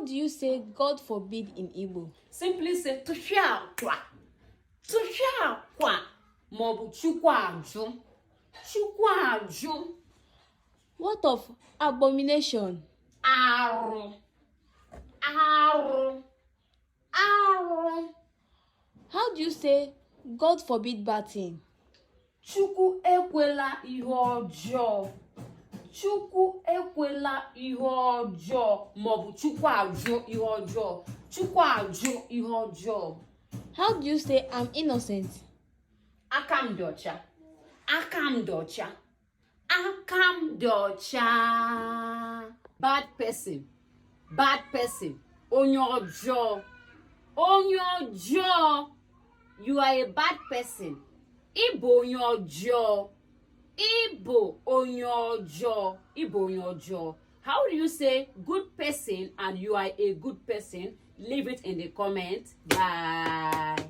How do you say "God forbid" in Igbo? Simply say "tụfịakwa, tụfịakwa" maọbụ "Chukwu ajụ, Chukwu ajụ." What of abomination? Arụ, arụ, arụ. How do you say "God forbid bad thing"? Chukwu ekwela ihe ọjọọ, Chukwu ekwela ihe ọjọọ maọbụ Chukwu ajụ ihe ọjọọ, Chukwu ajụ ihe ọjọọ. How do you say "I'm innocent"? Aka m dị ọcha, aka m dị ọcha, aka m dị ọcha. Bad person, bad person, onye ọjọọ, onye ọjọọ. You are a bad person. Ị bụ onye ọjọọ, ị bụ onye ọjọọ, ị bụ onye ọjọọ. How do you say good person and you are a good person? Leave it in the comment. Bye.